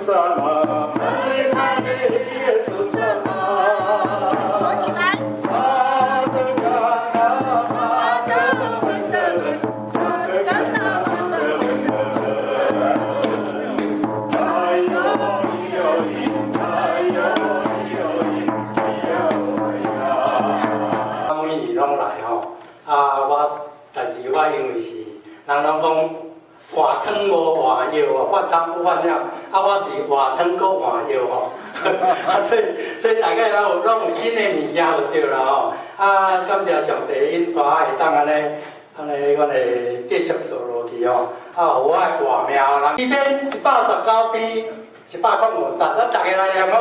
說起來。每年攏來吼，啊我，但是我因為是人攏講換湯無換藥哦，換湯不換藥，啊我是換湯閣換藥吼，啊所以大概攏有新的物件就對啦吼，啊感謝上帝引帶會當按呢，按呢阮會繼續做落去吼，啊有我的活命人，詩篇119篇105節，咱逐个來念好。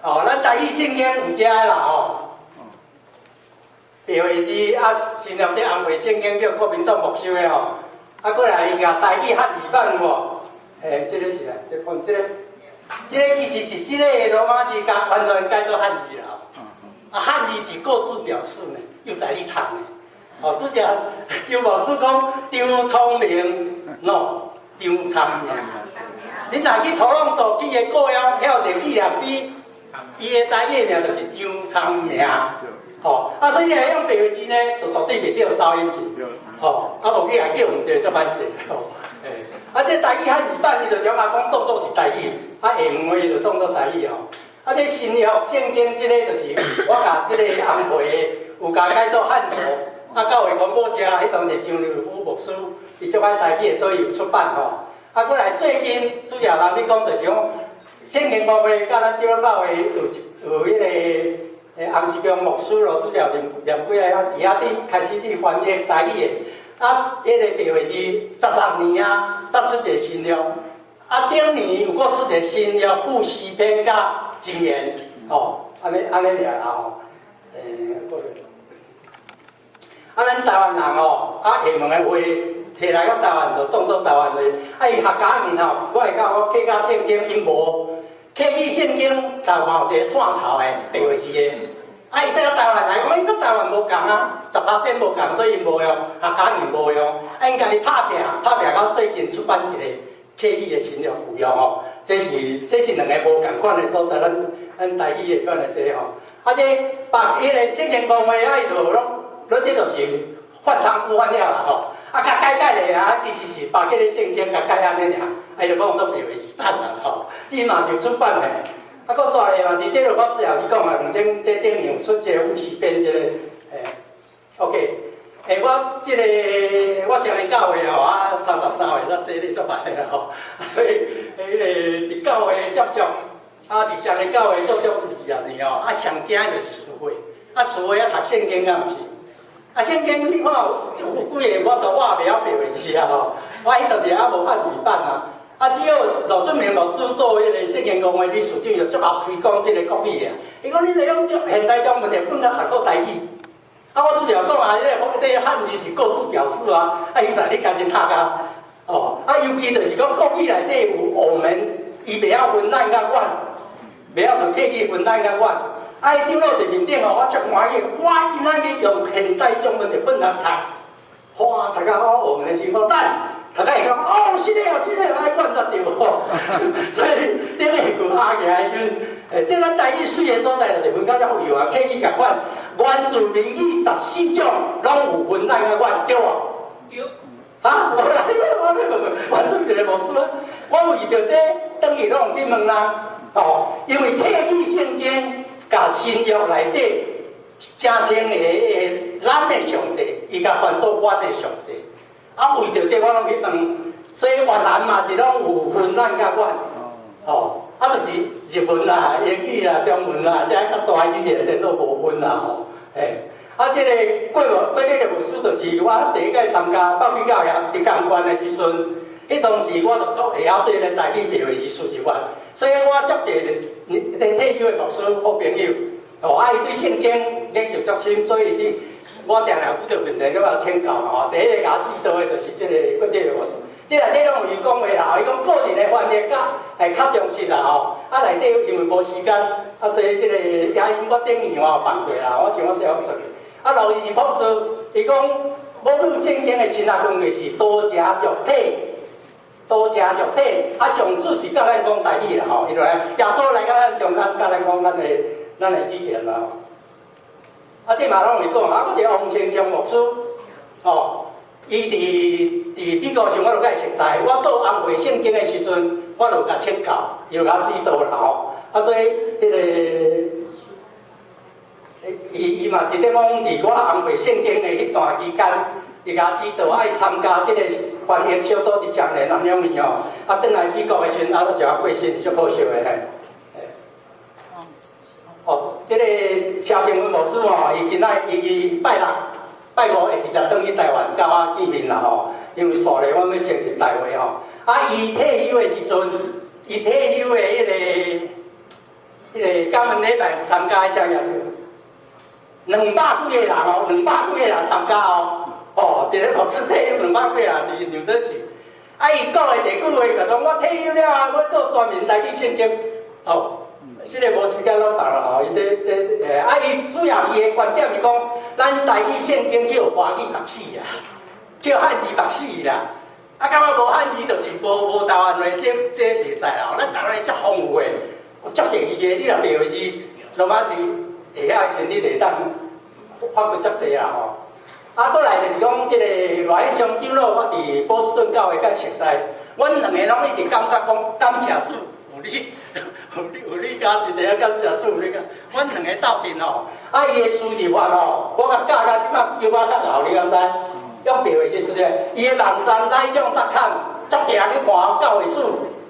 哦，咱台語聖經有遮的啦吼。白話字啊，新約這紅皮聖經叫國民黨沒收的吼。啊，過來伊共台語漢字版有無？欸，這个是啊，這本這个，這个其實是這个羅馬字共完全改做漢字啦。啊，漢字是各自表述呢，又在你讀呢。哦，拄才張牧師講張聰明，喏，張聰明。你若去多倫多去个故鄉，遐有一個紀念碑，伊的台語名就是張聰明。吼，啊，所以你若用白話字呢，就絕對袂著走音去。吼，啊，無你也叫毋著，足歹勢。吼，欸，啊，這台語漢字版，伊就將阿講當作是台語，啊，下門話就當作台語吼。啊，這新約聖經這个就是我共這個紅皮的有共改做漢圖，啊，教會廣播社彼當時張立夫牧師，伊足愛台語的，所以有出版吼。啊，過來最近拄才人咧講，就是講聖經公會佮咱長老會有彼个。欸，洪世強牧師咯，拄才念念幾个啊，佇遐佇開始佇翻譯台語的，啊，彼个白話字16年啊，才出一个新約，啊，頂年有閣出一個新約附詩篇佮箴言，吼，按呢按呢爾啦吼，欸，啊，咱台灣人吼，啊，下門的話提來到台灣就當作台灣話，啊，伊客家面吼，我會甲我客家聖經𪜶無。客語聖經台灣有一個線頭的白話字的，啊，伊趯到台灣來，講伊佮台灣無仝啊，10%無仝，所以𪜶無用，客家人無用，啊，𪜶家己拍拚，拍拚到最近出版一個客語的新約附約吼，這是兩个無仝款的所在，咱台語的款的這吼，啊，這別彼个聖經公會啊，伊就攏攏這就是換湯不換藥啦吼。啊，較改改咧啊，其實是把這个聖經共改按呢爾，啊，伊就講做白話字版啦吼，這嘛是有出版的。啊，閣煞來嘛是，這个我最後去講啊，兩種這頂年有出這个富士編這个，欸，OK，欸，我這个我上个教會吼啊，33歲才洗禮足歹啦吼，所以彼个佇教會接觸，啊，佇上个教會做足20年吼，啊，上驚就是聚會，啊，聚會啊讀聖經敢毋是？啊，聖經你看有幾个我都我也袂曉白話字啊吼，我彼當時猶無漢字版啊。啊，只有羅俊明牧師做彼個聖經公會理事長，就足𠢕推廣這个國語的。伊講你著用現代中文譯本來讀做台語。啊，我拄才講啊，這個漢字是各自表示啊，啊，現在你家己讀啊。哦，啊，尤其就是講國語內底有我們，伊袂曉分咱佮阮，袂曉從客語分咱佮阮。啊！伊長老佇面頂吼，我足歡喜。我今仔日用現代中文譯本來讀，哇！讀甲我學的時候，咱讀甲會感覺哦，是的哦，是的，愛管才對吼。所以頂個句話起來時陣，欸，這咱台語水的所在就是分甲遮富有啊，客語仝款，原住民語14種攏有分咱佮阮對無？對。啊！我我欲問原住民的牧師啊，我為著這轉去攏去問人，哦，因為客語聖經。共新約內底，正聽的咱的上帝，伊共翻做阮的上帝。啊，為著這我攏去問，所以越南嘛是攏有分咱佮阮，哦，啊，就是日文啦、英語啦、中文啦，這較大語言的都無分啦吼，欸，啊，這个過過過個牧師就是我第一屆參加北美教會佇江關的時陣，彼當時我就足會曉這个台語白話字事實法，所以我足濟咧退休的牧師好朋友，哦，啊，伊對聖經研究足深，所以你我定定遇著問題，佮我請教嘛吼。第一个共我指導的就是這个郭這个牧師，這內底攏有伊講話啦，伊講個人的翻譯較會較忠實啦吼。啊，內底因為無時間，啊，所以這个也因我頂年我有放過啦，我想我最後出去。啊，劉醫博士，伊講母語聖經的神學根據是多謝肉體。多聽肉體，啊，上主是教咱講台語啦吼，伊就來耶穌來到咱中間，教咱講咱的語言啦。啊，這嘛攏會講，啊，閣一個王成忠牧師，吼，伊佇美國時，我就共伊熟似。我做紅會聖經的時陣，我就共請教，伊就共指導啦吼。啊，所以彼個，伊嘛是咧講，佇我紅會聖經的彼段期間，伊共指導愛參加這個翻譯小組佇彰聯南兩年吼。啊，轉來美國的時陣，啊，都一過身，足可惜的嘿。哦，這個蕭清文牧師吼，伊今仔伊拜六、拜五會直接轉去台灣，佮我見面啦吼。因為煞咧，阮欲成立大會吼。啊，伊退休的時陣，伊退休的彼個感恩禮拜有參加啥嘢？兩百幾個人哦，兩百幾個人參加哦。哦，一個牧師退休兩百幾個人佇紐澤西。啊，伊講的第一句話就講：我退休了啊，我做全民台語聖經。哦。這個無時間攏講啦吼，伊這這啊，伊主要伊的觀點是講，咱台語聖經叫華語牧師啊，叫漢字牧師啦。啊，感覺無漢字就是無台灣話，這袂使啦。咱台灣話足豐富的，足濟字的，你若袂會字，羅馬字會曉時，你會當發揮足濟啦吼。啊，閣來就是講，這個賴永昌長老，我佇波士頓教會佮熟似，阮兩個攏一直感覺講感謝主。有你，有你，有你加持，一感謝主有你加。阮兩個鬥陣吼，啊，伊的輸入法吼，我共教甲這擺叫我較𠢕，你敢知？用白話是就是，伊的網站來用 .com，足濟人去看教會史，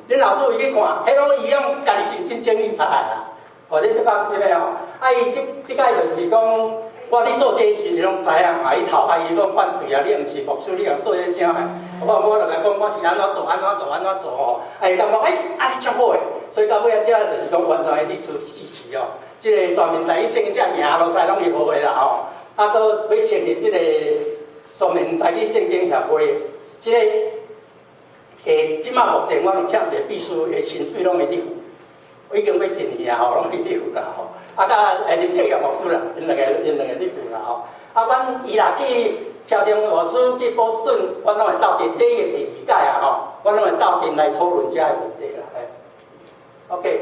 恁老師有去看，彼攏伊用家己親身經歷拍來啦。或者是講啥物吼？啊，伊這這擺就是講，我佇做這時，伊攏知影嘛，伊頭殼伊攏反對啊！你毋是牧師，你共做這啥？我就共講，我是按怎做，按怎做，按怎做吼。啊，伊感覺欸，按呢足好的，所以到尾仔這就是講完全的歷史事實哦。這個全民台語聖經這贏落來攏伊學的啦吼。啊，閣欲成立這個全民台語聖經協會，這個這擺目前我攏請一個秘書的薪水攏會咧付，已經欲一年啊吼，攏會咧付啦吼。啊，佮林正業牧師啦，𪜶兩個咧付啦吼。啊，阮伊若去蕭清牧師去波士頓，阮攏會鬥陣，這個第二屆啊吼，阮攏會鬥陣來討論這个問題啦。嘿，OK，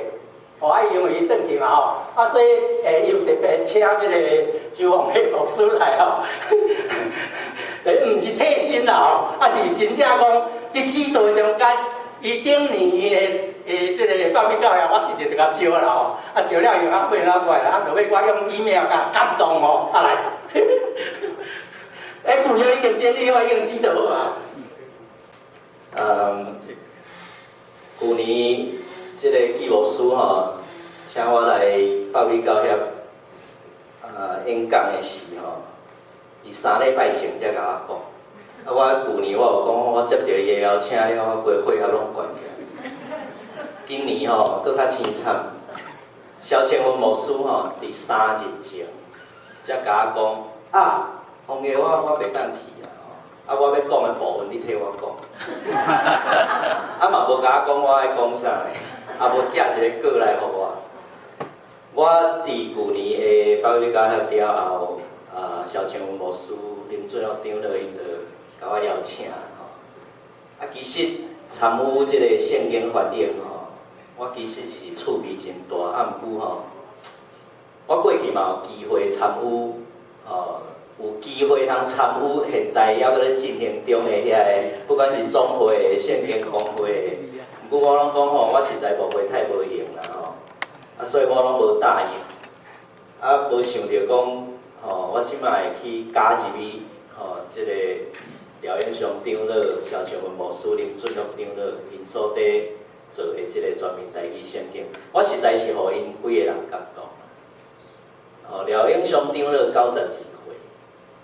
哦，啊，因為伊轉去嘛吼，啊，所以伊有特別請彼個周鳳輝牧師來吼，毋是退薪啦吼，啊是真正講佇指導中間，伊頂年的。欸，這個北美教會，我直接就共招啦吼，啊招了以後，啊過哪過來，啊就欲我用 email 共感動吼，啊來，欸，舊約已經整理好，已經指導好啊。嗯，舊年這個紀牧師吼，請我來北美教協演講的時吼，伊3禮拜前才共我講。啊，我舊年我有講，我接著伊的邀請了，我規血壓攏懸起來。今年吼，閣較凄慘。蕭清文牧師吼，佇3日前才共我講，啊，馮爺我袂當去啊，啊，我欲講的部分你替我講。啊嘛無共我講我愛講啥呢，啊無寄一個稿來予我。我佇舊年的北美教協了後，啊，蕭清文牧師、林俊樂長老𪜶就共我邀請吼。啊，其實參與這個聖經翻譯吼，我其實是趣味真大，啊，毋過吼，我過去嘛有機會參與，吼，有機會通參與現在猶閣咧進行中的遐个，不管是總會的、聖經公會的，毋過我攏講吼，我實在牧會太無閒啦吼，啊，所以我攏無答應，啊，無想著講，吼，我這擺會去加入去，吼，這個廖永祥長老、蕭清文牧師、林俊樂長老𪜶所佇做的這個全民台語聖經，我實在是予𪜶幾個人感動。哦，廖永祥長老92歲，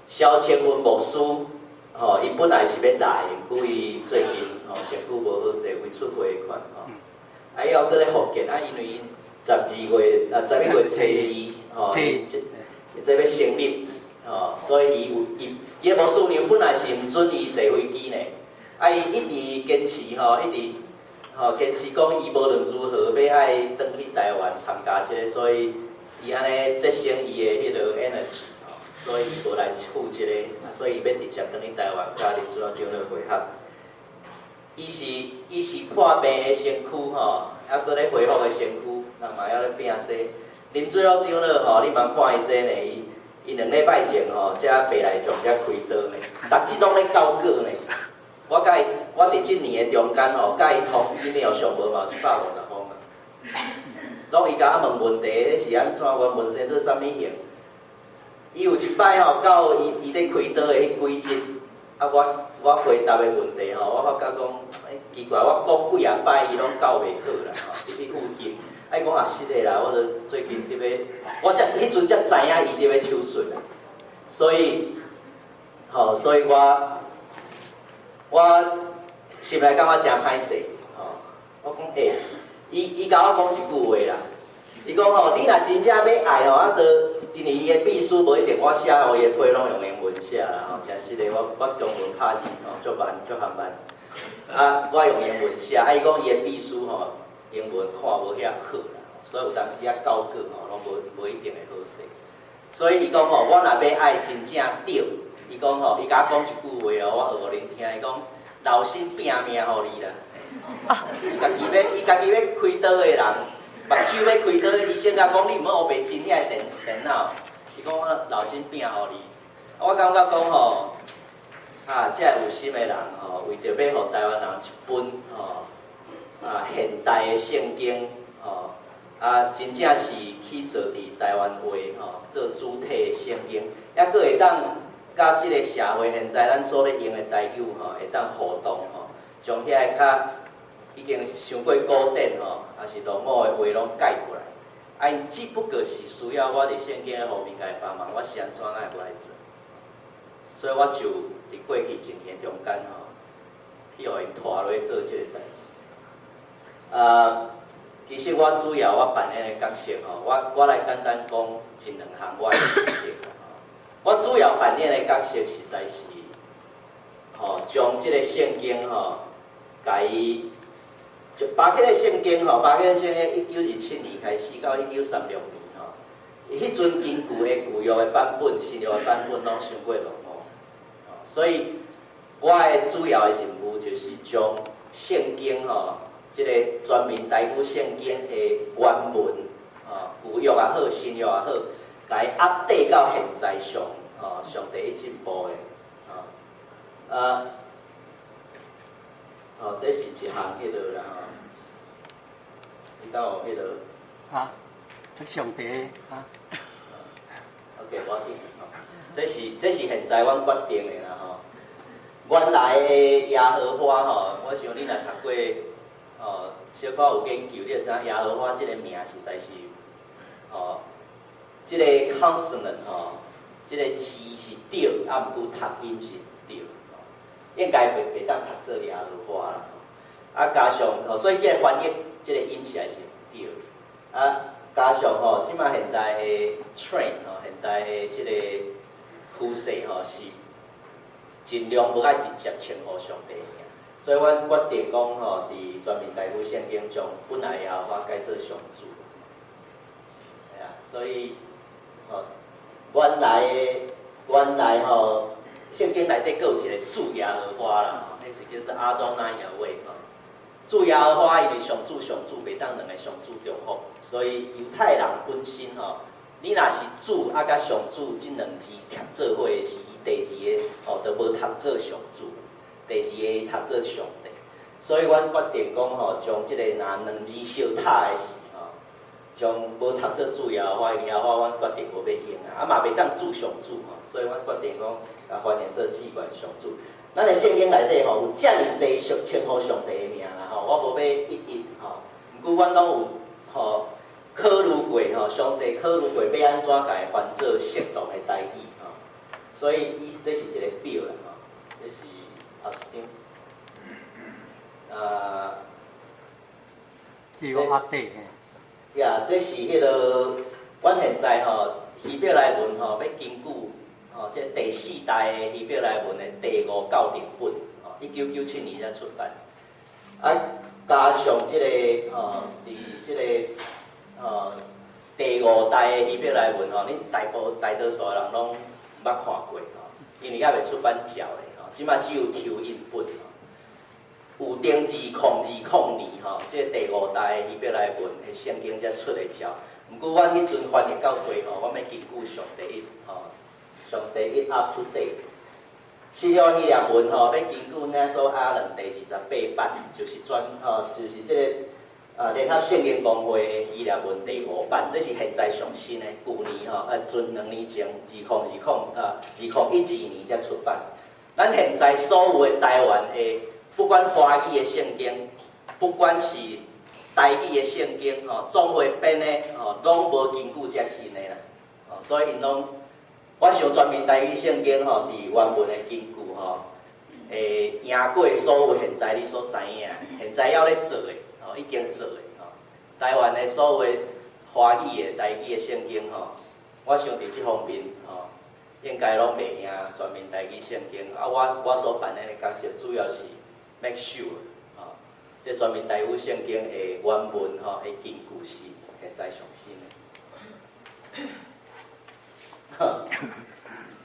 蕭清文牧師，吼，伊本來是欲來，毋過伊最近吼身軀無好勢，胃出血款吼，啊，伊猶閣咧復健，啊，因為𪜶12月啊11月初二，吼，這欲成立，吼，所以伊有伊伊的牧師娘本來是毋准伊坐飛機呢，啊，伊一直堅持吼，一直吼堅持講伊無論如何欲愛轉去台灣參加這個，所以伊按呢節省伊的彼個 energy 吼，所以伊無來赴這個，所以伊欲直接轉去台灣，佮林主任長老會合。伊是破病的身軀吼，猶閣咧恢復的身軀，人嘛猶咧拼這。林最後長老吼，你茫看伊這呢？伊2禮拜前吼，才白內障才開刀呢，逐日攏咧校稿呢。我佮伊，我佇這年的中間吼，佮伊通 email 上無嘛有150封啊。攏伊共我問問題，彼是按怎？原文寫做啥物型？伊有一擺吼，到伊伊咧開刀的彼幾日，啊，我回答的問題吼，我發覺講，欸，奇怪，我講幾仔擺伊攏校袂好啦，吼，佇彼附近。啊，伊講啊，是的啦，我著最近佇欲，我才彼陣才知影伊佇欲手術啦。所以，吼，所以我心內感覺誠歹勢，吼。我講欸，伊共我講一句話啦，伊講吼，你若真正欲愛吼，啊，著因為伊的秘書無一定我寫，予伊的批攏用英文寫啦，吼，誠實的，我中文拍字吼足慢，足緩慢。啊，我用英文寫，啊，伊講伊的秘書吼，英文看無遐好啦，所以有當時仔校稿吼，攏無一定會好勢。所以伊講吼，我若欲愛真正對，伊講吼，伊共我講一句話哦，我學予恁聽，伊講留心拼命予你啦。伊家己欲開刀的人，目睭欲開刀的醫生共講，你毋好烏白真遐電腦。伊講我留心拼予你。我感覺講吼，啊，這有心的人吼，為著欲予台灣人一本吼，啊，現代的聖經吼，啊，真正是去做佇台灣話吼，做主體的聖經，抑閣會當佮這個社會現在咱所咧用的台語吼，會當互動吼，將遐个較已經傷過古典吼，抑是落伍的話攏改過來。啊，𪜶只不過是需要我佇聖經的方面共伊幫忙，我是按怎愛無愛做？所以我就佇過去一年中間吼，去予𪜶拖落去做這個代誌。啊，其實我主要我扮演的角色吼，我來簡單講一兩項我的心得。我主要扮演的角色實在是，吼，將這個聖經吼，共伊就巴克的聖經吼，巴克的聖經1927年開始到1936年吼，彼陣根據的舊約的版本、新約的版本攏傷過落伍，所以我的主要的任務就是將聖經吼，這個全面台語聖經的原文，吼，舊約也好，新約也好，共伊 update 到現在上，吼，上第一進步的，吼，啊，哦，這是一項彼落啦，吼，你敢有彼落？啊，上帝啊。 OK，無要緊，吼，這是現在阮決定的啦，吼。原來的耶和華吼，我想你若讀過，吼，小可有研究，你就知影耶和華這個名實在是，吼，這個 consonant 吼，這個字是對，啊，毋過讀音是毋對，應該袂當讀做耶和華啦。啊，加上吼，所以這個翻譯這個音實在是毋對。啊，加上吼，這馬現代的 trend 吼，現代的這個趨勢吼是盡量無愛直接稱呼上帝名，所以阮決定講吼，佇全面台語聖經將本來耶和華改做上主。係啊，所以吼，原來吼，聖經內底閣有一個主耶和華啦，彼是叫做阿多奈耶和華吼。主耶和華因為上主上主袂當兩個上主重複，所以猶太人本身吼，你若是主啊佮上主這兩字疊做伙的時，第二个吼就無讀做上主，第二个讀做上帝。所以阮決定講吼，將這個若兩字相疊的時吼，將無讀做主耶和華，耶和華阮決定無欲用啊，啊嘛袂當主上主吼，所以阮決定講，共翻譯做至懸上主。咱的聖經內底吼有遮爾濟稱呼上帝的名啦吼，我無欲一一吼，毋過阮攏有吼考慮過吼，詳細考慮過欲按怎共伊翻做適當的台語吼，所以伊這是一個表啦吼，這是後一張。啊，這個 update 嘿。呀，這是彼個，阮現在吼希伯來文吼，欲根據吼這第四代的希伯來文的第五校訂本，吼，1997年才出版。啊，加上這個吼，佇這個吼第五代的希伯來文吼，恁大多數的人攏毋捌看過吼，因為猶未出版照的吼，這馬只有抽印本吼。有定2020年吼，這個第五代希伯來文的聖經才出的照。毋過阮彼陣翻譯到對吼，阮欲根據上第一吼，上第一 up to date。新約希臘文吼，欲根據 Nestle Aland 第28版，就是專吼，就是這個啊聯合聖經公會的希臘文第五版，這是現在上新的。舊年吼，陣2年前，2020啊，2012年才出版。咱現在所有的台灣的，不管華語的聖經，不管是台語的聖經，吼，總會編的吼，攏無根據遮新的啦。吼，所以𪜶攏，我想全面台語聖經吼，佇原文的根據吼，會贏過所有現在你所知影，現在猶咧做的，吼，已經做的，吼，台灣的所有的華語的台語的聖經吼，我想佇這方面吼，應該攏袂贏全面台語聖經。啊，我所扮演的角色主要是 make sure，吼，這全面台語聖經的原文吼，的根據是現在上新的。這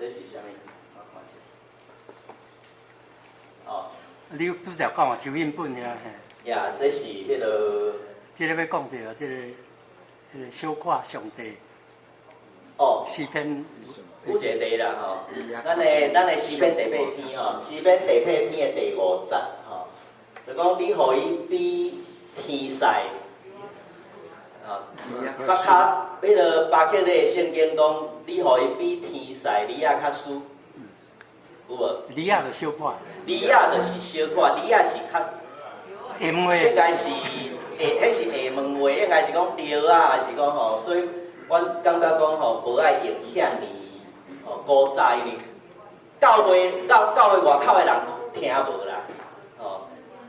是啥物？我看一下。哦，你拄才講啊，抽印本遐嘿。呀，這是彼個。這個欲講一下，這個小可上帝。哦。詩篇。有一個例啦吼，咱的詩篇第八篇吼，詩篇第八篇的第五節吼，就講你予伊比天使，啊，巴卡彼個巴克禮的聖經講，你予伊比天使利亞較輸，有無？利亞就小可。利亞就是小可，利亞是較下問話。應該是下，彼是下問話，應該是講對啊，還是講吼？所以，阮感覺講吼，無愛用遐爾吼古早，因為教會外口的人聽無啦，吼，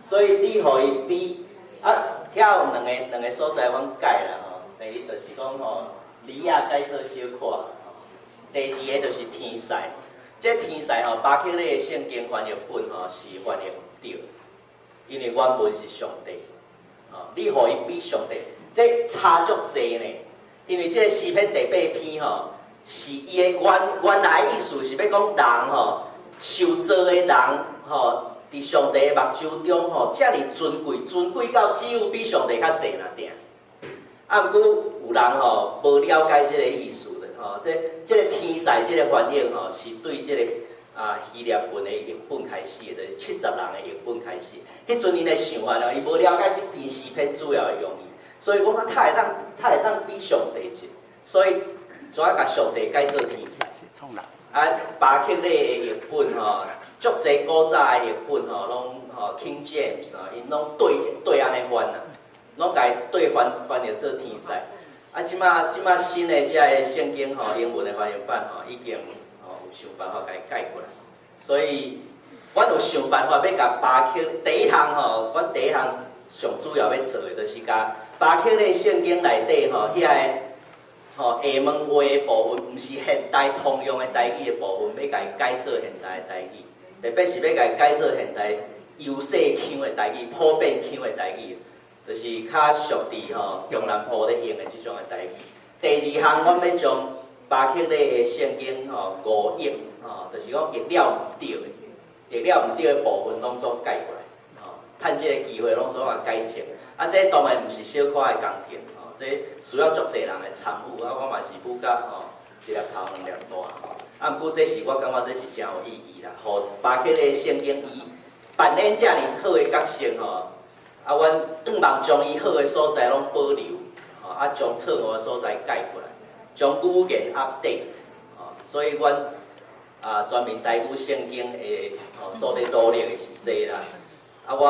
所以你予伊比啊，遐有兩個所在，阮改啦吼。第一就是講吼，利亞改做小可，第二个就是天使。這天使吼，巴克禮的聖經翻譯本吼是翻譯毋對，因為原文是上帝，吼，你予伊比上帝，這差足濟呢。因為這詩篇第八篇吼，是伊的原來意思是欲講人吼，受造的人吼，佇上帝的目睭中吼，遮爾尊貴，尊貴到只有比上帝較細爾定。啊，毋過有人吼無了解這個意思的吼，這個天使這個翻譯吼，是對這個啊希臘文的譯本開始的，就是70人的譯本開始。彼陣𪜶的想法了，伊無了解這篇詩篇主要的用意，所以講啊，他會當比上帝一，所以怎啊共上帝改做天使？啊，巴克禮的譯本吼，足濟古早的譯本吼，攏吼 King James 吼，𪜶攏對對按呢翻啊，攏共伊對翻譯做天使。啊，這馬新的這個聖經吼，英文的翻譯版吼，已經吼有想辦法共伊改過來。所以，阮有想辦法欲共巴克第一項吼，阮第一項上主要欲做的，就是共巴克禮聖經內底吼，遐个吼下問話的部分，毋是現代通用的台語的部分，欲共伊改做現代的台語，特別是欲共伊改做現代優勢腔的台語、普遍腔的台語，就是較熟佇吼中南部咧用的這種的台語。第二項，阮欲將巴克禮的聖經吼誤譯吼，就是講譯了毋對的，譯了毋對的部分攏總改過來，吼，趁這個機會攏總共改正。啊，這當然毋是小可的工程，吼，這需要足濟人的參與，啊，我嘛是母甲吼一粒頭兩粒大，吼。啊，毋過這是我感覺這是誠有意義啦，予巴克禮聖經伊扮演遮爾好的角色吼，啊，阮向望將伊好的所在攏保留，吼，啊，將錯誤的所在改過來，將語言 update，吼，所以阮啊全面台語聖經的吼所咧努力的是這啦。啊，我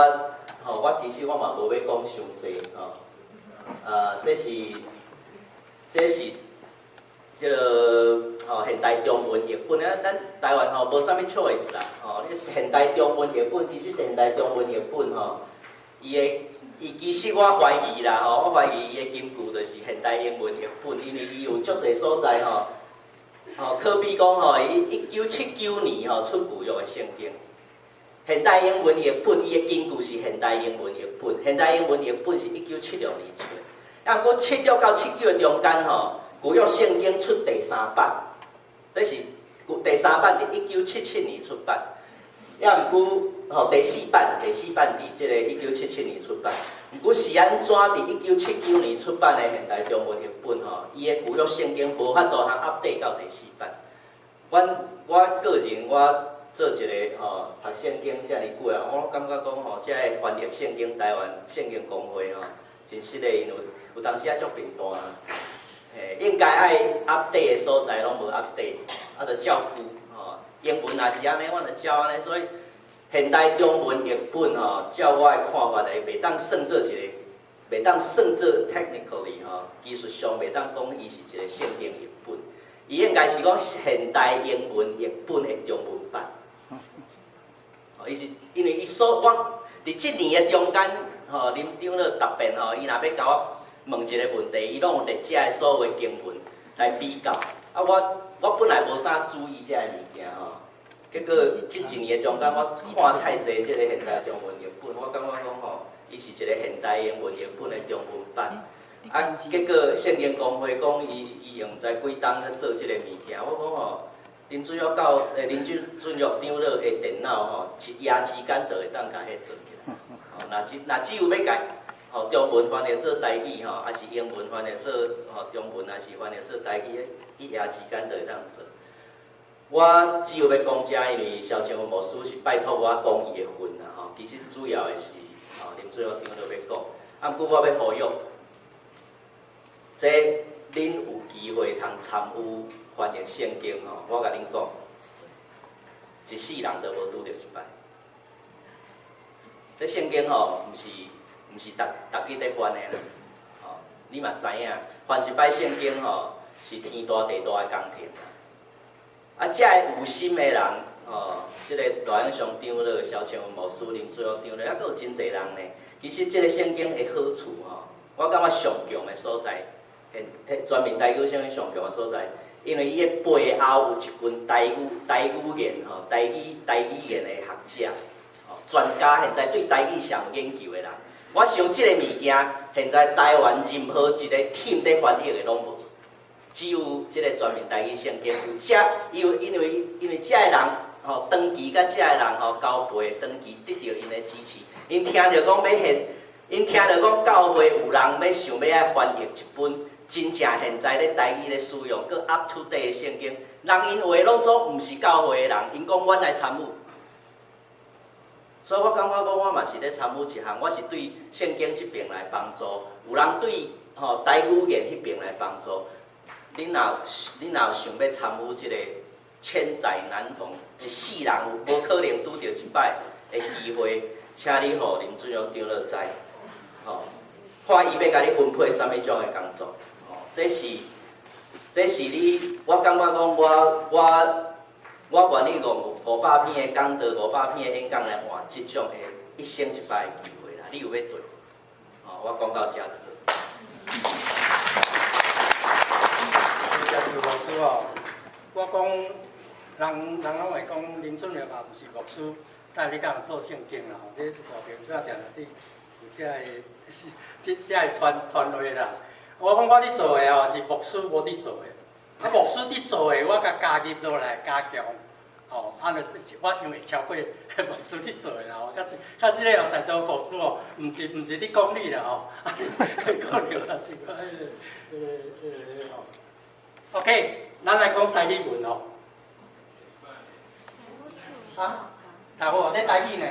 吼，我其實我嘛無欲講傷濟吼，啊，這是這個吼現代中文譯本啊，咱台灣吼無啥物 choice 啦，吼，你現代中文譯本其實現代中文譯本吼，伊的伊其實我懷疑啦吼，我懷疑伊的根據就是現代英文譯本，因為伊有足濟所在吼，吼，可比講吼，伊1979年吼出舊約的聖經。現代英文譯本，伊的根據是現代英文譯本。現代英文譯本是1976年出的，啊，毋過76到79的中間吼，舊約聖經出第三版，這是第三版佇1977年出版。啊，毋過吼第四版，第四版佇這个1977年出版。毋過是按怎佇1979年出版的現代中文譯本吼，伊的舊約聖經無法度通 update 到第四版。阮我個人我做一个吼讀聖經遮爾久啊，我感覺講吼，這个翻譯聖經台灣聖經公會吼，真實的，𪜶有當時仔足貧惰啊，嘿，應該愛 update 的所在攏無 update，啊，就照舊吼。英文也是按呢，阮就照按呢，所以現代中文譯本吼，照我的看法來，袂當算做一个，袂當算做 technically 吼，技術上袂當講伊是一個聖經譯本，伊應該是講現代英文譯本的中文版。吼，伊是因為伊所我佇這年的中間，吼，林長老答辯吼，伊若欲共我問一個問題，伊攏有列這个所有經文來比較。啊，我本來無啥注意這个物件吼，結果這一年的中間，我看太濟這個現代中文譯本，我感覺講吼，伊是一個現代英文譯本的中文版。啊，結果聖經公會講伊伊用毋知幾冬咧做這個物件，我講吼，林主要到林俊俊玉長老的電腦吼，一夜之間就會當共彼做起來。吼，若只有欲共吼中文翻譯做台語吼，抑是英文翻譯做吼中文，抑是翻譯做台語，一夜之間就會當做。我只有欲講這，因為蕭清文牧師是拜託我講伊的份啦吼。其實主要的是吼林主要長老欲講，啊，毋過我欲呼籲，這恁有機會通參與翻譯聖經吼，我共恁講，一世人都無拄著一擺。這聖經吼，毋是逐逐日咧翻的啦，吼，你嘛知影，翻一擺聖經吼，是天大地大的工程啦。啊，這个有心的人，吼，這个大英上長老蕭清文牧師、林主任長老，抑閣有真濟人呢。其實這个聖經的好處吼，我感覺上強的所在，現全面台語聖經上強的所在，因為伊的背後有一群台語言吼，台語言的學者、吼專家，現在對台語上有研究的人。我想這個物件，現在台灣任何一個 team 咧翻譯的攏無，只有這個全面台語聖經有遮，因為遮个人吼，長期佮遮个人吼交陪，長期得著𪜶的支持，𪜶聽著講欲現，𪜶聽著講教會有人欲想欲愛翻譯一本真正現在咧台語咧使用，閣 up to date 的聖經，人𪜶話攏總毋是教會的人，𪜶講阮來參與。所以我感覺講，我嘛是咧參與一項，我是對聖經這邊來幫助，有人對吼台語言彼邊來幫助。恁若有想欲參與這個千載難逢，一世人有無可能拄著一擺的機會，請你予林主任長老知，吼，看伊欲共你分配啥物種的工作，吼，這是你，我感覺講我願意用500篇的講道、500篇的演講來換這種的一生一擺的機會啦。你有欲綴？吼，我講到這就好。謝謝牧師哦。我講，人人攏會講林俊業嘛，毋是牧師，帶你共做聖經啦吼。這外邊主要定定佇有這个是這个傳話啦。我講我佇做的吼是牧師無佇做的，啊牧師佇做的，我共加入落來加強。吼，啊，我想會超過牧師佇做的啦吼。確實咧，在座牧師哦，毋是咧講你啦吼，講著啦，這個彼個吼。OK，咱來講台語文哦。啊，大好，這台語呢？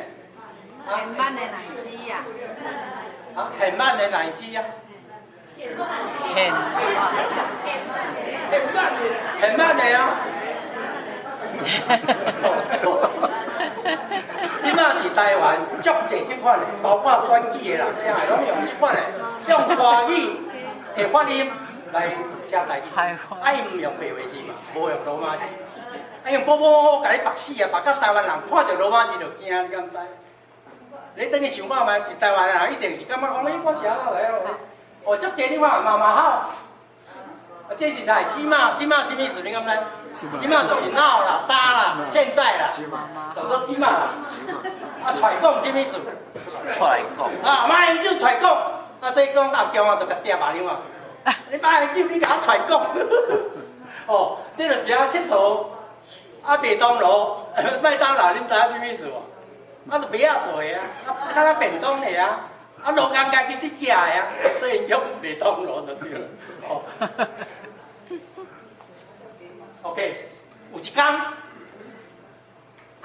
很慢的奶雞呀。啊，很慢的奶雞啊。很慢。很慢的啊。這馬佇台灣足濟這款的，包括選舉的人，啥的攏用這款的，用華語的發音來寫台語，啊，伊毋用白話字嘛，無用羅馬字，啊用寶寶共你縛死啊，縛甲台灣人看著羅馬字就驚，你敢知？你等去想看覓，一台灣人一定是感覺講，欸，我是按怎來哦？哦，足濟你看，媽媽好。啊，這是啥？這馬這馬啥物意思？你敢知？這馬就是 now 啦，今啦，現在啦，叫做這馬啦。啊，揣講啥物意思？揣講。啊，馬英九揣講，啊，所以講阿強啊，就共挃啊，你看。你馬英九，你共我揣講。哦，這就是啊，𨑨迌。啊，麥當勞，麥當勞，恁知影啥物意思無？啊，就袂曉做啊，啊，較較便當的啊，啊，路工家己佇食的啊，所以叫麥當勞就對了。哦，OK，有一工，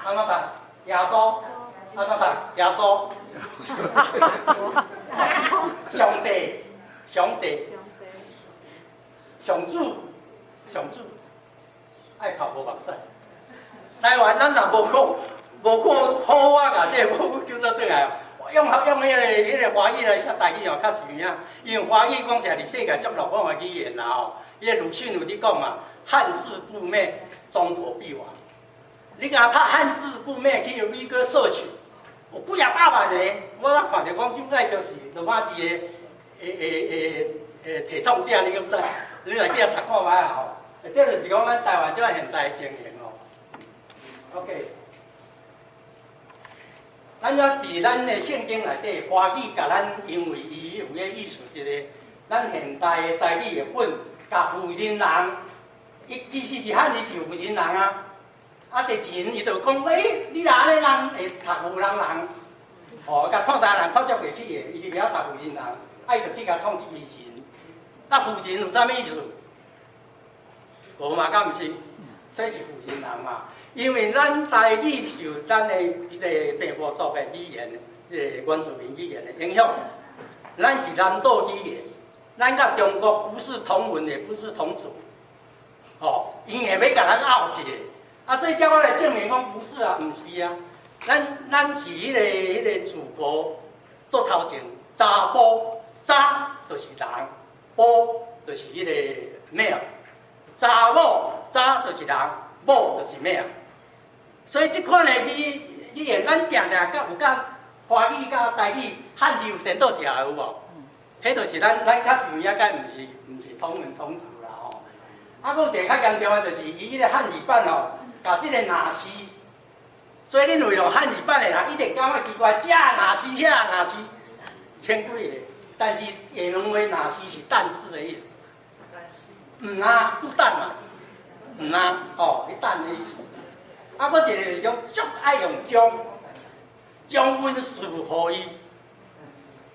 按怎讀？耶穌，按怎讀？耶穌，上帝，上帝，上主，上主，愛哭無目屎。台灣咱若無講，無講好啊，共這個無叫做轉來，用彼個華語來寫台語哦，較實有影。因為華語講實佇世界足落後的語言啦吼。彼個魯迅有佇講嘛，漢字不滅，中國必亡。你共拍漢字不滅去米國社群，有幾仔百萬個，我才看著講，這擺就是羅馬字的的提倡者，你敢知？你來去遐讀看覓啊吼。這就是講咱台灣這擺現在的情形吼。OK，咱猶佇咱的聖經內底，華語共咱因為伊有個意思，一個咱現代的台語的本，共婦人人，伊其實是漢字是婦人人啊。啊，第二伊就講，欸，你若按呢人會讀婦人人，哦，共看台灣人看足袂起的，伊就袂曉讀婦人人，啊，伊就去共創一支人。啊，婦人有啥物意思？無嘛，敢毋是？這是婦人人嘛。因為咱台語受咱的彼個平埔族的語言，這個原住民語言的影響，咱是南島語言，咱佮中國不是同文，也不是同族，哦，𪜶會欲共咱拗起來，啊，所以叫我來證明講不是啊，毋是啊，咱是彼個祖國做頭前，查埔，查就是人，埔就是彼個廟，查某查就是人，某就是廟。所以這款的語言，咱定定佮有佮華語佮台語漢字有顛倒調的有無？彼就是咱較實有影佮毋是同文同族啦吼。啊，閣有一個較嚴重的，就是伊彼個漢字版吼，共這個若是，所以恁有用漢字版的人，一定感覺奇怪，這若是，遐若是，千幾個，但是下兩話若是是但是的意思。毋啊，不但嘛，毋啊，哦，你但的意思。啊，閣一個就是講足愛用將，將阮賜予伊。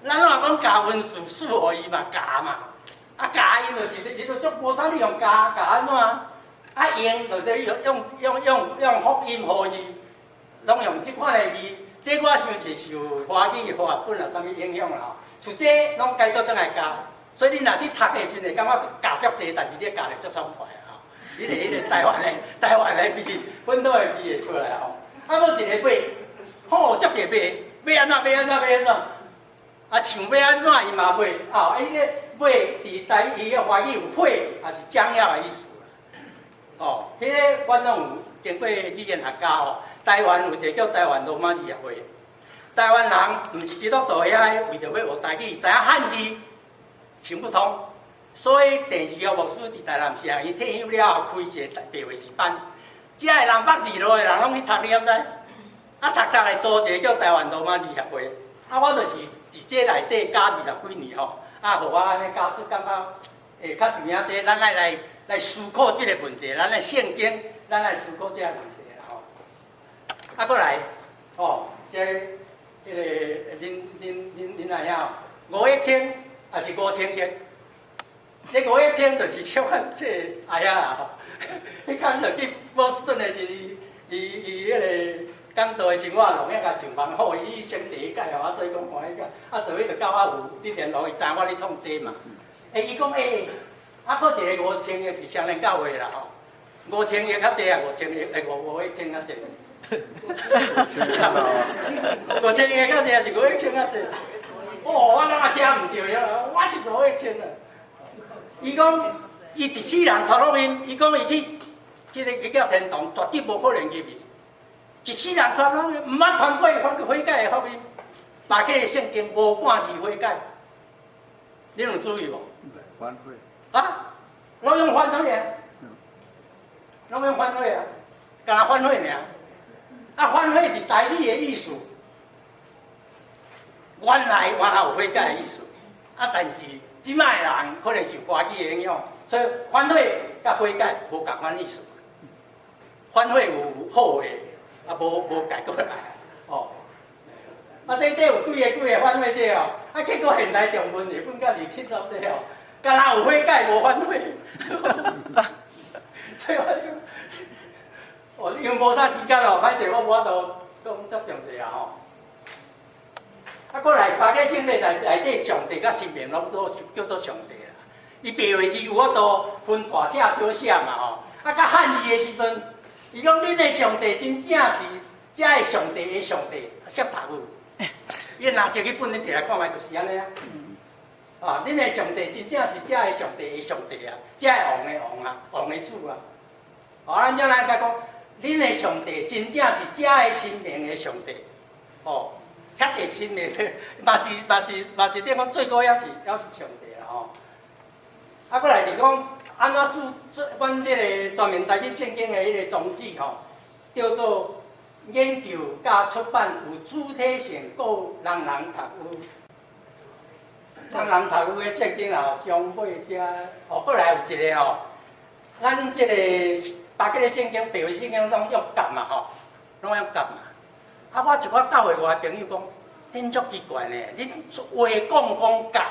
咱若講共阮賜賜予伊嘛，共嘛。啊，共伊就是你，你都足無啥你用共共按怎？啊，用就是用福音予伊，攏用這款的字。這我想是受華語華本啊啥物影響啦吼。像這攏改倒轉來共，所以你若佇讀的時陣會感覺共足濟，但是你共得足爽快吼。彼個台灣的味，本土的味會出來吼。啊，閣一個欲，吼，足濟欲，欲按怎欲按怎欲按怎，啊，想欲按怎伊嘛欲，啊，伊這欲佇台語的華語有悔，也是將要的意思。哦，彼個我攏有經過語言學家吼，台灣有一個叫台灣羅馬字協會，台灣人毋是基督徒遐為著欲學台語，知影漢字想不通，所以鄭士玉牧師佇台南市啊，伊退休了後開一個白話字班，遮的人捌字路的人攏去讀，你敢知？啊，讀讀來組一個叫台灣羅馬字協會，啊，我就是佇這內底教20幾年吼，啊，予我按呢教出感覺會較有影這，咱愛來思考這個問題，咱的聖經，咱愛思考這個問題啦吼。啊，閣來，吼，這個，恁阿兄，5億千抑是5000億？這5億千就是小可這個阿兄啦吼。彼工就去波士頓的時，伊彼個講道的生活攏遐共上網好，伊先第一屆我所以講歡喜甲，啊，就尾就到我有佇電腦，伊知我咧創這嘛。欸，伊講欸，啊，閣一個5000億是雙連教會啦吼，五千億較濟啊，5000億，欸，5億千較濟。5000億較濟還是5億千較濟？哦，我哪聽毋著啊，我是五億千啊。伊講，伊一世人傳福音，伊講伊去叫天堂，絕對無可能入去。一世人傳福音，毋捌傳過悔改的福音，把這個聖經無半字悔改，你有注意無？反悔。啊？攏用反悔啊？攏用反悔啊？敢若反悔爾。啊，反悔是台語的意思，原來有悔改的意思，啊，但是這擺的人可能受華語的影響，所以反悔佮悔改無仝款意思。反悔有好的，啊，無改過來，哦。啊，這有幾个反悔這哦，啊，結果現代中文譯本佮27十這哦，敢若有悔改無反悔。所以我就，哦，因為無啥時間哦，歹勢我無法度講足詳細啊吼。啊，過來巴結聖經內底上帝佮神明攏做叫做上帝啦。伊白話字有法度分大寫小寫嘛吼。啊，佮漢字的時陣，伊講恁的上帝真正是遮的上帝的上帝，寫讀有。伊若是去本恁摕來看覓，就是按呢啊。啊，恁的上帝真正是遮的上帝的上帝啊，遮的王的王啊，王的主啊。哦，咱將來講，恁的上帝真正是遮的神明的上帝，哦，遐濟神明，嘛是點講最高也是上帝啦吼。啊，過來是講按怎做做，阮這個全面台語聖經的彼個宗旨吼，叫做研究佮出版有主體性、閣人人讀有、人人讀有的聖經啦，將尾遮哦，過來有一個吼，咱這個巴結的聖經、白話聖經攏用夾嘛吼，攏用夾嘛。啊，我一寡教會外朋友講，恁足奇怪呢，恁話講講夾，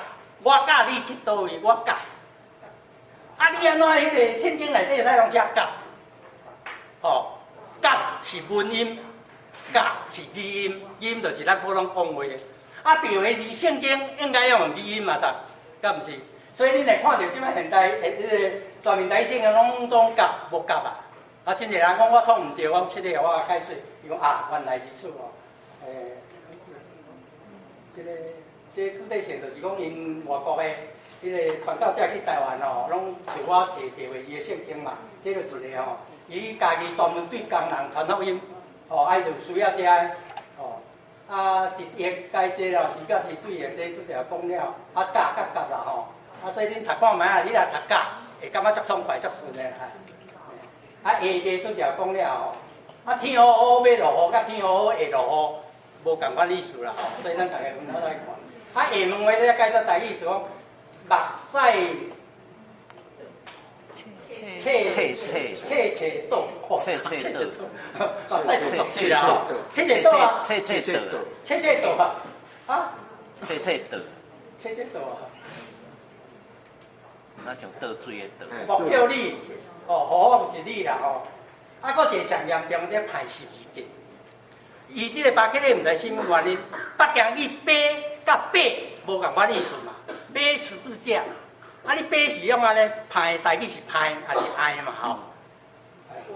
我教你去佗位，我夾。啊，你按怎彼個聖經內底會使攏寫夾？吼，夾是文音，甲是語音，語音就是咱普通講話的。啊，白話字聖經應該用語音嘛，對，敢毋是？所以恁會看著這擺現代的彼個全面台語聖經攏總夾無夾啊？啊，真濟人講我創毋著，我失禮我解釋，伊講啊，原來如此哦。這主體性就是講𪜶外國的彼個傳教者去台灣哦，攏揣我提白話字的聖經嘛，這就一個吼，伊家己專門對工人傳福音，吼，愛就需要這個，吼，啊，直譯解這啦，是甲是對的，這拄才講了，啊，甲甲甲啦吼，啊，所以恁讀看覓啊，你若讀甲，會感覺足爽快、足順的，啊，下個拄才講了吼，啊，天烏烏欲落雨，佮天烏烏會落雨，無仝款意思啦吼，所以咱逐个分開來看。啊，下問話咧解做台語是講。目屎切切切切切倒，切切倒，目屎就倒啦，切切倒啊，切切倒，切切倒啊，啊，切切倒，切切倒啊，那像倒水的倒。莫叫你，哦，好毋是你啦吼，啊，閣一个上嚴重這歹十字架，伊這個巴結的毋知啥物原因，北京語背佮爬無仝款意思嘛。背十字架，啊！你背是用按呢歹，台語是歹還是愛嘛吼？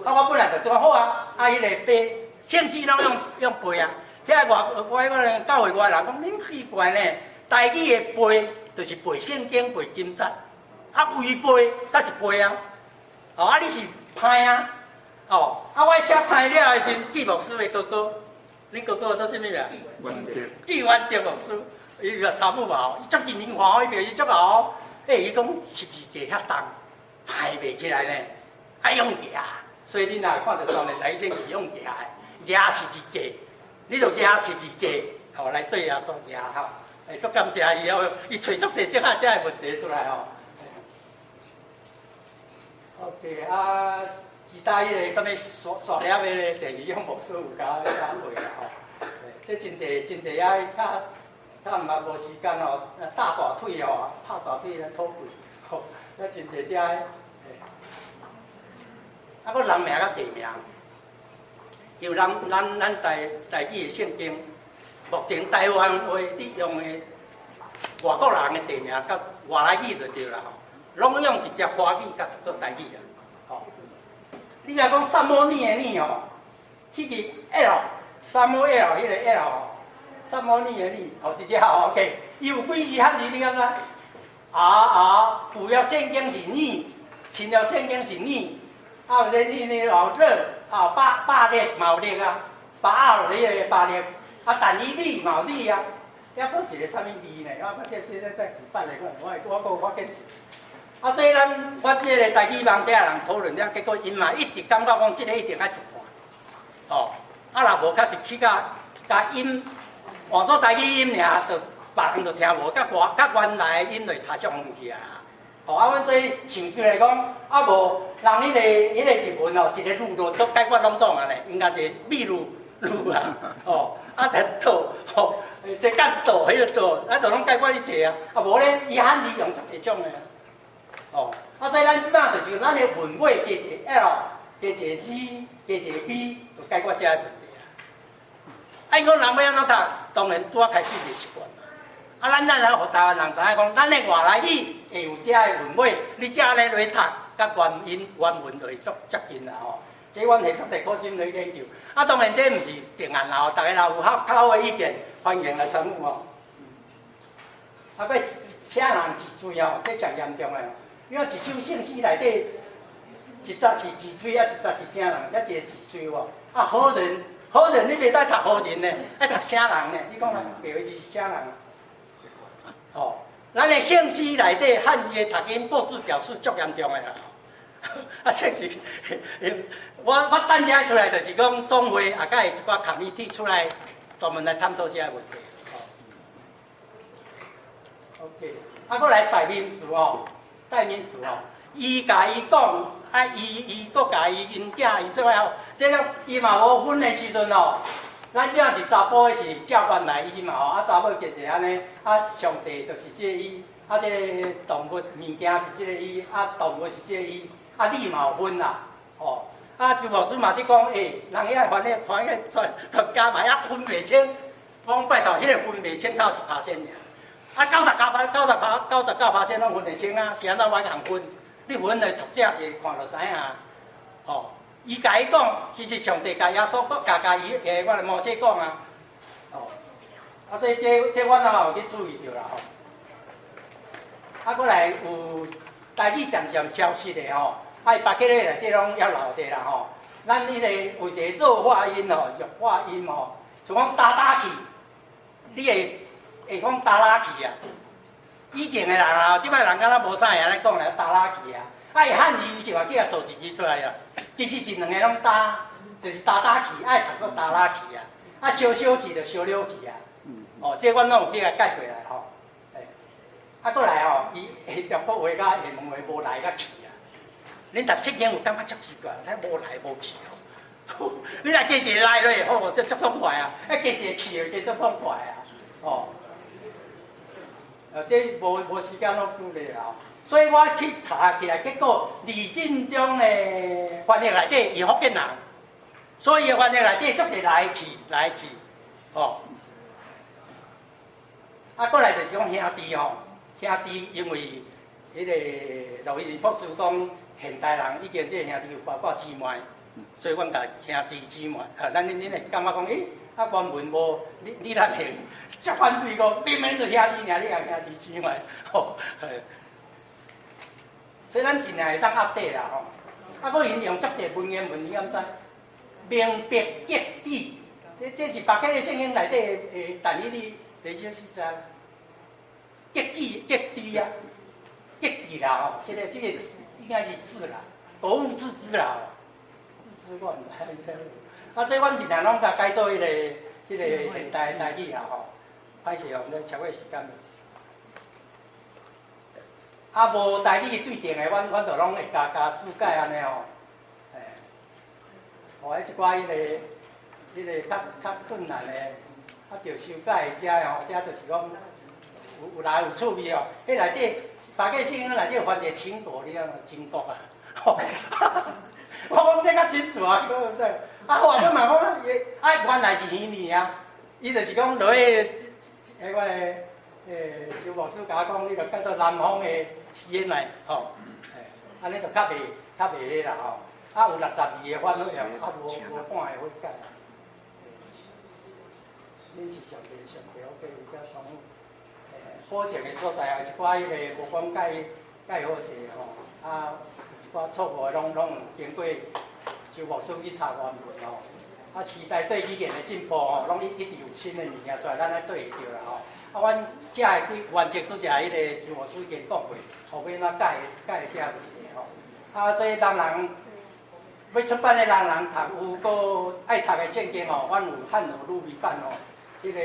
啊，我本來就做好啊，啊，彼個背，聖經攏用背啊。這外我迄個教會外人講，恁奇怪呢？台語的背就是背聖經、背經節，啊，違背才是背啊。哦，啊，你是歹啊？哦，啊，我寫歹了的時陣，紀牧師的哥哥，恁哥哥做啥物名？元德。紀元德牧師。伊個查某嘛吼，伊足真靈活，伊袂伊足姣。欸，伊講十字架遐重，抬袂起來呢，愛用舉。所以恁若看著當然台語聖經是用舉的，舉十字架，你就舉十字架，吼來對耶穌舉吼。欸，足感謝伊哦，伊揣足濟這下這个問題出來吼。OK 啊，其他彼個啥物刷刷粒的電視用牧師有共講過啦吼。這真濟真濟遐較。較毋捌無時間吼，大大腿吼，拍大腿咧討論，吼，遐真濟遮个，啊，閣人名佮地名，因為咱台語的聖經，目前台灣話佇用的外國人的地名，佮外來語就對啦吼，攏用直接華語佮做台語啦，吼。你若講撒母耳的耳吼，彼個 L，撒母 L 彼個 L 吼。撒母耳的耳，哦，直接好 OK。伊有幾字漢字，你敢知？啊啊，舊約聖經是耳，新約聖經是耳，啊有這耳呢哦熱，啊巴巴勒嘛有勒啊，巴奧彼個巴勒，啊但以理嘛有理啊，抑閣一個啥物字呢？我這古板的，我我記。啊，所以咱我這個台語網遮人討論了，結果𪜶嘛一直感覺講這個一定愛一換，哦，啊若無確實去共音。換做台語音爾，就別人就聽無，佮外佮原來的音就差足遠去啊！哦，啊，阮所以想起來講，啊無人彼個日文哦，一個字就都解決攏總按呢，應該一個秘魯魯啊，哦，啊，伫倒吼，世间道彼个道，啊，就攏解決一切啊。啊，無咧，伊漢字用足濟種的。哦，啊，所以咱這擺就是咱的韻尾加一個 L，加一個 Z，加一個 B，就解決這个問題啊。啊，𪜶講人欲按怎讀，當然拄仔開始袂習慣。啊，咱來予台灣人知影講，咱的外來語會有這个韻尾，你這咧來讀，佮原音原文就會足接近啦吼。這阮會足濟苦心來研究。啊，當然這毋是定案啦吼，逐家若有較較好的意見，歡迎來參與吼。啊，閣寫人字贅吼，這上嚴重的。你看一首聖詩內底，一節是字贅，啊，一節是聲人，才一个字贅無？啊，好人，好人，你袂使讀好人呢，愛讀啥人呢？你講啊，白話字是啥人？哦，咱的聖詩內底漢字的讀音各自表示足嚴重的啦。啊，聖詩，我等這出來就是講總會啊，佮一寡 committee 出來專門來探討這個問題。哦，OK，啊，閣來代名詞哦，代名詞哦，伊共伊講，啊，伊閣共伊𪜶囝𪜶做伙，這個伊嘛無分的時陣哦。咱這是查埔的是照原來伊嘛吼，啊查某就是按呢，啊上帝就是這個伊，啊這個動物物件是這個伊，啊動物是這個伊，啊你嘛有分啦，吼，啊周牧師嘛佇講，欸，人遐翻譯翻譯專專家嘛遐分袂清，我講拜託，彼個分袂清才1%爾，啊九十九趴九十趴99%攏分會清啊，是按怎我共分？你分的讀者一看就知影，吼。伊共伊講，其實上帝共耶穌講，共伊欸，我的摩西講啊，哦，啊，所以這阮也有去注意著啦吼。啊，閣來有台語漸漸消失的吼，啊，伊別個內底攏猶留著啦吼。咱彼個有一個弱化音吼，弱化音吼，像講焦焦去，你會講焦焦去啊？以前的人啊，這擺人敢若無啥會按呢講咧，焦焦去啊。啊，伊漢字就嘛叫伊造一字出來啊。其實是兩个攏焦，就是焦焦去，愛讀做焦焦去啊。啊，燒燒去就燒了去啊。哦，這阮攏有去共改過來吼。欸，啊，閣來吼，伊中國話佮廈門話無來佮去啊。恁讀聖經有感覺足奇怪，啥無來無去哦。你若加一個來落，吼，這足爽快啊！啊，加一個去，加足爽快啊！哦，啊，這無時間攏舉例啦。所以我去查起來，結果呂振中的翻譯內底，伊福建人，所以翻譯內底足濟來去來去，吼。啊，閣來就是講兄弟吼，兄弟因為彼個羅伊博士講，現代人已經這個兄弟有包括姊妹，所以阮共兄弟姊妹，啊，咱恁恁會感覺講，欸，啊原文無，你若會足反對講，明明就兄弟爾，你共兄弟姊妹，吼。所以咱盡量會當 update 啦吼。啊，閣𪜶用足濟文言文，你敢知？明白極致，這是別個的聖經內底的，但伊你第少四知。極致極致啊，極致啦吼，這個應該是字啦，格物致知啦，致知我毋知。啊，這阮盡量攏共改做彼個現代台語啦吼。歹勢哦，咱超過時間。啊，無台語對定的，阮就攏會加注解按呢吼。欸，哦，彼一寡彼個較困難的，啊，著修改的遮吼，遮就是講有來有趣味哦。彼內底別個聖經內底翻一個秦國，你知無？秦國啊。我講這較真實啊，講真。啊，後來嘛講，啊，原來是魚年啊，伊就是講落去，彼個周牧師共我講，你著叫做南方的時間來，吼，欸，按呢就較袂彼啦吼。啊，有62個翻好啊，無半個會改。恁是上帝上帝，我計有遮從保證的所在啊，一寡彼個無講改改好勢吼，啊，有一寡錯誤的攏有經過周牧師去查原文吼。啊，時代對語言的進步吼，攏一直有新的物件出來，咱愛對會著啦吼。啊，阮遮的幾原則拄則彼個周牧師已經講過，後欲按怎改改這問題吼。啊，所以人人欲出版的人人讀有閣愛讀的聖經吼，阮有漢和魯米版吼，彼個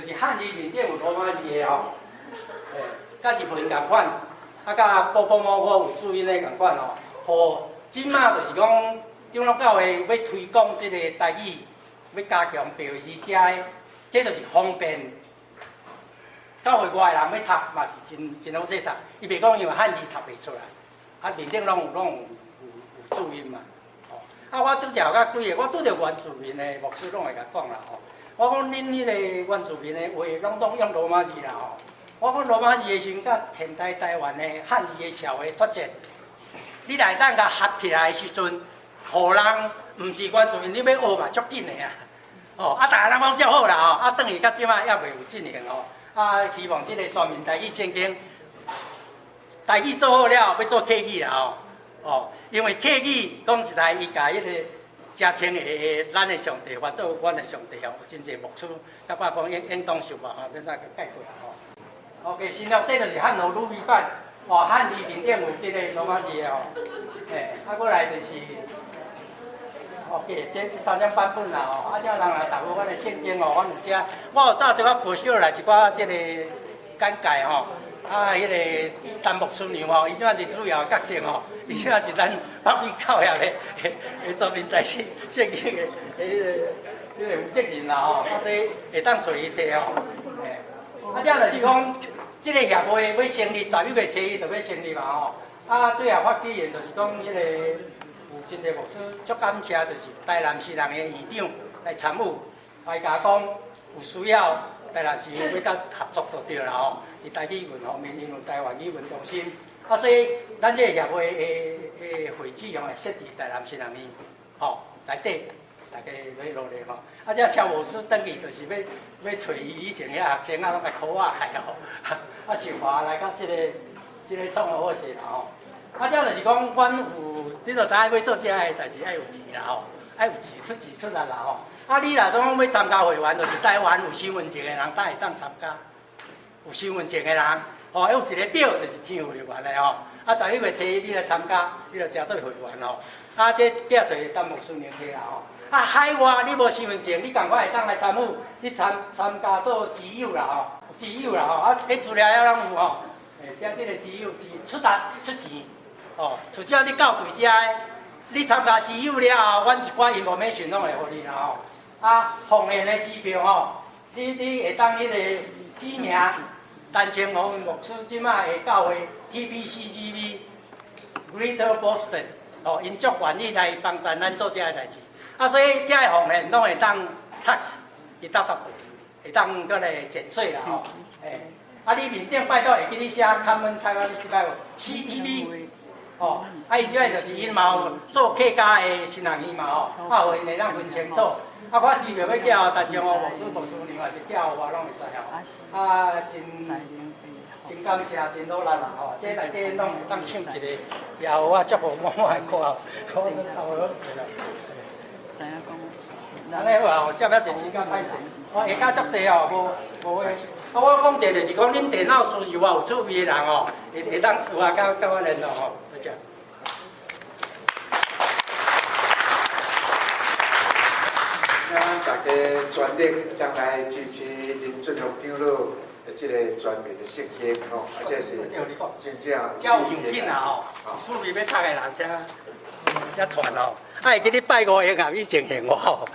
就是漢字面頂有羅馬字的吼，欸，佮日文仝款，啊，佮波波摩摩有注音的仝款吼。予這馬就是講長老教會欲推廣這個台語。欲加強白話字遮的，這就是方便。教會外的人欲讀嘛是真真好勢讀，伊袂講因為漢字讀袂出來，啊面頂攏有注音嘛。哦，啊我拄則甲幾个，我拄著原住民的牧師攏會共講啦吼。我講恁彼个原住民的話，攏總用羅馬字啦吼。我講羅馬字的時陣，佮現代台灣的漢字的社會脫節，你來當共合起來的時陣，予人毋是原住民，你欲學嘛足緊的啊。哦，啊，逐个人講足好啦吼，啊，轉去到這擺猶未有進行吼。啊，希望這個全民台語聖經，台語做好了，欲做客語啦吼。哦，因為客語講實在，伊共彼个誠稱的咱的上帝，翻做阮的上帝吼，有真濟牧師感覺講應應當想辦法，欲怎去解決啦吼。OK，新約這就是漢和魯比版，哦，漢字面頂有這个羅馬字的吼。嘿，啊，過來就是。OK，這三種版本啦吼，啊，這人來讀阮的聖經吼，阮有遮，我有早一寡報小來一寡這个簡介吼，啊，彼个陳牧師娘吼，伊這是主要的角色吼，伊這是咱北美教協的的全民台語聖經的彼个負責人啦吼，啊，所以會當揣伊提吼，啊，這就是講，這个協會欲成立11月初一就欲成立嘛吼，啊，最後發起人就是講彼个。有真濟牧師足感謝，就是台南市人的院長來參與，來共講有需要台南市欲佮合作就對啦吼。佇台語文方面，因有台灣語文中心，啊，所以咱這個協會的會址吼，會設佇台南市人院吼內底，大家欲努力吼。啊，這蕭牧師轉去就是欲揣伊以前遐學生啊，攏共考啊來吼，啊，想法來佮這個創好勢啦吼。啊，這就是講，阮有，你就知影欲做這个代誌，愛有錢啦吼，愛有錢出錢出力啦吼。啊，你若講欲參加會員，就是台灣有身份證的人，才會當參加。有身份證的人，吼，有一个表，就是填會員的吼。啊，11月初一你來參加，你就成做會員吼。啊，這寄做陳牧師名冊啦吼。啊，海外你無身份證，你仝款會當來參與，你參參加做之友啦吼，之友啦吼。啊，這資料也攏有吼。欸，這個之友是出力出錢。哦，除了你到櫃遮的，你參加之友了後，阮一寡 information 攏會予你啦吼。啊，奉獻的支票吼，你會當彼个指名，陳清宏牧師這擺的教會 TBCGB Greater Boston，哦，𪜶足願意來幫助咱做這个代誌。啊，所以這个奉獻攏會當 tax 會當會當閣來減稅啦吼。欸，啊，你面頂拜託會記你寫 Common Taiwan 這擺無 CTB。哦，啊，伊這个就是𪜶嘛有做客家的新學院嘛吼，啊，予𪜶會當分清楚。啊，我支票欲寄予陳正牧師、牧師娘，還是寄予我攏會使吼。啊，真真感謝，真努力啦吼。這內底攏會當唱一个，也予我祝福滿滿的歌，我都差不多啦。知影講。按呢好啊，遮爾濟時間歹勢，我下跤足濟哦，無無話。啊，我講者就是講，恁電腦輸入我有趣味的人哦，會會當私下佮我聯絡吼。多謝。請大家全力當來支持林俊雄長老的這個全民的聖經吼，啊，這是真正較有勁啊吼，趣味欲讀的人才才傳吼，啊會記你拜五下暗以前還我吼。